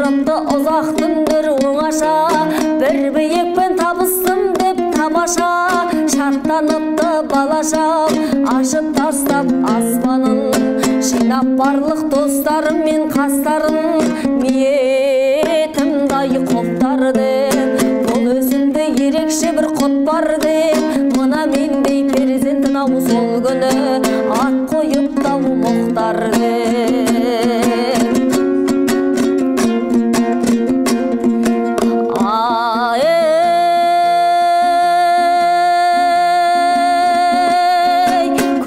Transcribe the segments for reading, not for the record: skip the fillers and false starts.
Отырыпты ұзақ түндер оңаша, бір биікпен табыстым деп тамаша. Шаттаныпты балашам, ашып тастап аспанын, жинап барлық достарым мен қастарын. Ниетімдай құптар деп, бұл өзімде ерекше бір құт бар деп, мына мендей перзентін ау сол күні ат қойып тау Мұхтар деп. Ай,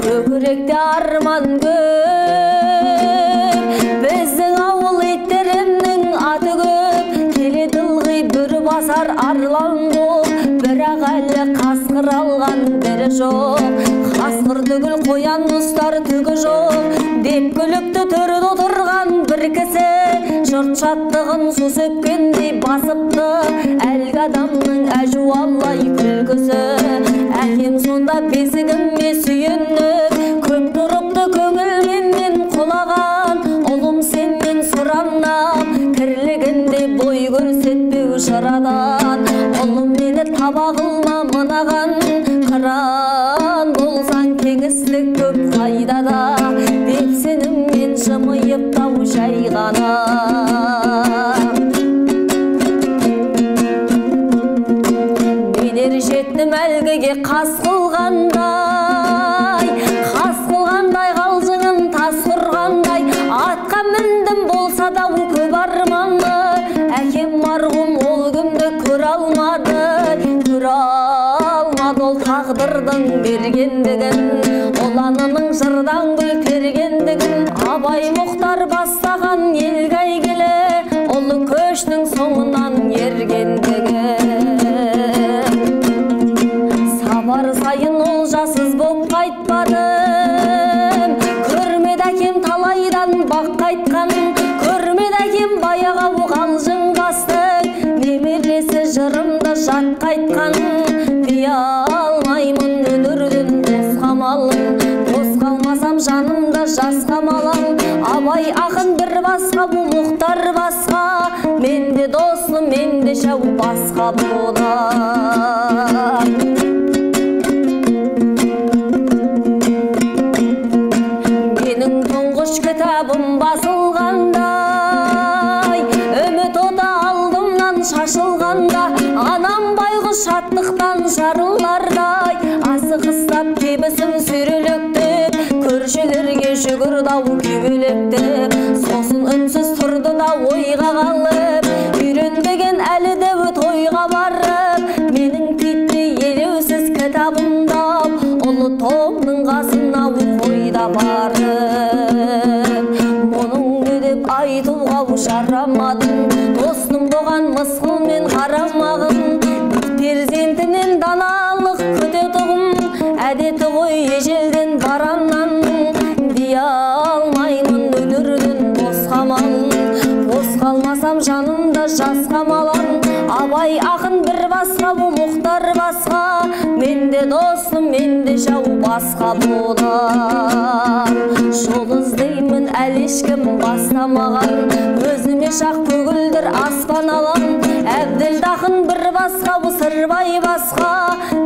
көкіректе арман көп, біздің ауыл иттерінің аты көп. Келеді ылғи бүр басар арлан боп, бірақ әлі қасқыр алған бірі жоқ. Қасқыр түгіл қоян ұстар түгі жоқ, деп күліпті төрде отырған бір кісі. Жұрт шаттығын су сепкендей басыпты, әлгі адамның әжуалай күлкісі. Әкем сонда бесігіме сүйеніп, көп тұрыпты көңіл менен құлаған. Ұлым сенен сұранам, тірлігінде бой көрсетпеу шырадан. Ұлым мені таба қылма мынаған, қыран болсаң кеңістік көп қайдада, деп сеніммен жымиып тау жай ғана. Мен ер жеттім әлгіге қас қылғандай, қас қылғандай қалжыңын тас ұрғандай. Атқа міндім болса да көп арманды, әкем марқұм ол күнді көре алмады. Көре алмады ол тағдырдың бергендігін, ұланының жырдан гүл тергендігін. Абай Мұхтар бастаған елге әйгілі, ұлы көштің соңынан ергендігін. Сапар сайын олжасыз боп қайтпадым, көрмеді әкем талайдан бақ қайтқан. Көрмеді әкем баяғы қалжың бастың, немересі жырымды жат қайтқан. Дей алмаймын өнерден бос қамалым, бос қалмасам жанымда жас қамалам. Абай ақын бір басқа, бұл Мұхтар басқа, мен де досым, мен де жау басқа бодан. Менің тұңғыш кітабым басылғандай, үміт оты алдымнан шашылғанда, анам байғұс шаттықтан жарылардай, асығыстап кебісін сүйрелектеп, көршілерге жүгірді ау күйбелектеп. Сосын үнсіз тұрды да ойға қалып, үйренбеген әлі де тойға барып, менің титтей елеусіз кітабымдап, ұлы томның қасына қойда барып. Мұның не деп айтуға жарамадым, досым бұған мысқылмен қарамағын. Перзентінен даналық күтетұғын, әдеті ғой ежелден бараннан. Дей алмаймын өнерден бос қамалын, бос қалмасам жанымда жас қамалам. Абай ақын бір басқа, бұл Мұхтар басқа, мен де досым, мен де жау басқа бодан. Жол іздеймін әлі ешкім бастамаған, өзіме шақ көгілдір аспан алам. Әбділда ақын бір басқа, бұл Сырбай басқа,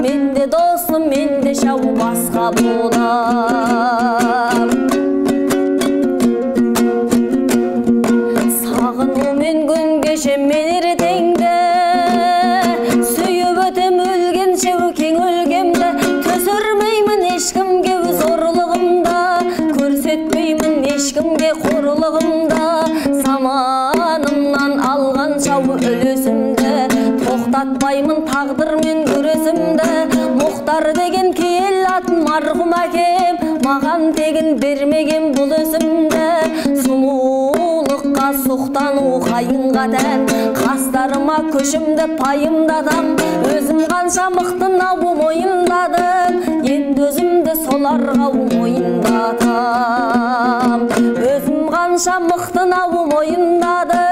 мен де досым, мен де жау басқа бодан. Сағынумен күн кешем мен ертеңді, сүйіп өтем өлгенше кең өлкемді. Түсірмеймін ешкімге зорлығымды, көрсетпеймін ешкімге қорлығымды. Заманымнан алғанша үлесімді, тоқтатпаймын тағдырмен күресімді. Мұхтар деген киелі атын марқұм әкем маған тегін бермеген бұл өсімді. Сұлулыққа сұқтану қайынға тән, қастарыма көшімді пайымдадам. Өзім қанша мықтыны ау мойындадым, енді өзімді соларға мойындатам. Өзім қанша мықтыны ау мойындадым,